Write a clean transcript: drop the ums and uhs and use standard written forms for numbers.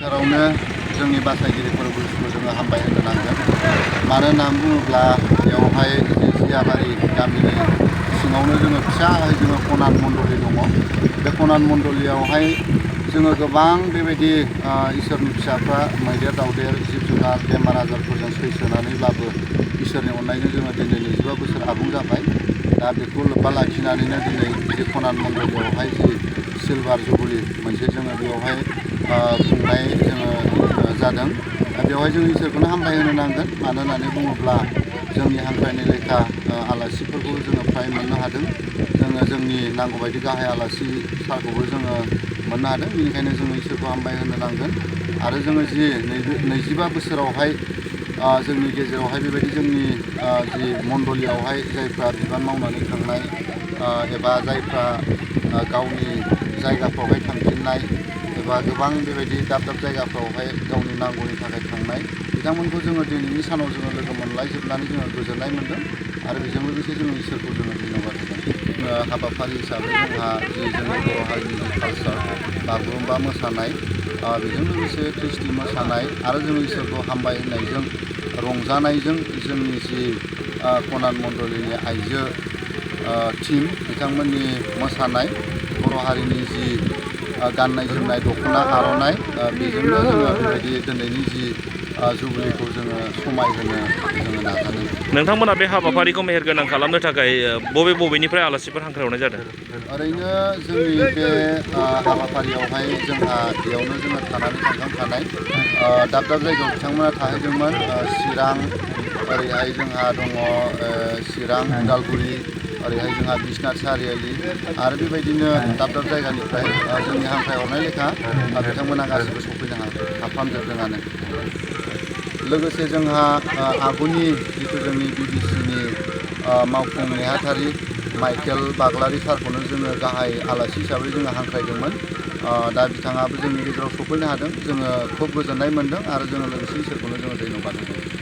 गिबियावनो जोंनि बासायगिरि फोरबोखौ जोङो हामबाय होनो नांगोन। मानो होनना बुङोब्ला बेवहाय जियाबारि गामिनि सिङावनो जोङो फिसाहै जोङो कनान मण्डलि दङ। बे कनान मण्डलियावहाय जोङो गोबां बेबायदि इसोरनि फिसाफ्रा मैदेर दावदेर जिब जुनार बेमार आजारफोरजों सैसोनानैब्लाबो इसोरनि अननायजों जोङो दिनै 25 बोसोर आबुं जाबाय। दा बेखौ लोब्बा लाखिनानैनो दिनै जि कनान मण्डलियावहाय जि सिलभार जुबुलि मोनसे जोङो बेवहाय खुंनाय जोङो जादों। बेवहाय जों इसोरखौनो हामबाय होनो नांगोन। मानो होननानै बुङोब्ला जोंनि हांख्रायनाय लेखा आलासिफोरखौ जोङो फ्राय मोननो हादों। जोङो जोंनि नांगौबायदि गाहाय आलासि सारखौबो जोङो मोननो हादों। बेनिखायनो जोङो इसोरखौ हामबाय होनो नांगोन। आरो जोङो जि 25 बोसोरावहाय जोंनि गेजेरावहाय बेबायदि जोंनि जि मण्डलियावहाय जायफ्रा बिबान मावनानै थांनाय एबा जायफ्रा गावनि जायगाफ्रावहाय थांफिननाय एबा गोबां बेबायदि दाब दाब जायगाफ्रावहाय गावनि नांगौनि थाखाय थांनाय बिथांमोनखौ जोङो दिनैनि सानाव जोङो लोगो मोनलायजोबनानै जोङो गोजोननाय मोनदों। आरो बेजों लोगोसे जोङो इसोरखौ जोङो धन्यबाद होदों। हाबाफारि हिसाबै जोंहा जि जोंनि बर' हारिनि जि कालचार बागुरुम्बा मोसानाय बेजों लोगोसे ख्रिस्टि मोसानाय आरो जोङो इसोरखौ हामबाय होननायजों रंजानायजों जोंनि जि कनान मण्डलिनि आइजो टीम बिथांमोननि मोसानाय बर' हारिनि जि गाननाय जोमनाय दख'ना आर'नाइ बेजोंनो जोङो बेबायदि दिनैनि जि जुबिलिखौ जोङो समायहोनो जोङो नाजादों। नोंथांमोना बे हाबाफारिखौ मेहेरगोनां खालामनो थाखाय बबेनिफ्राय आलासिफोर हांख्रायहरनाय जादों? ओरैनो जोंनि बे हाबाफारियावहाय जोंहा बेयावनो जोङो थानानै थांखांखानाय दाब दाब जायगायाव बिथांमोना थाहैदोंमोन। चिरां ओरैहाय जोंहा दङ चिरां उदालगुरि ओरैहाय जोंहा बिश्वनाथ सारियालि आरो बेबायदिनो दाब दाब जायगानिफ्राय जोंनि हांख्रायहरनाय लेखा बिथांमोना गासिबो सफैनो हाफ्रामजोबदोंआनो। लोगोसे जोंहा आगुनि जिथु जोंनि बिबिसिनि मावफुं नेहाथारि माइकेल बाग्लारि सारखौनो जोङो गाहाय आलासि हिसाबै जोङो हांख्रायदोंमोन। दा बिथाङाबो जोंनि गेजेराव सफैनो हादों। जोङो खुब गोजोननाय मोनदों आरो जोङो लोगोसे इसोरखौनो जोङो धन्यबाद होदों।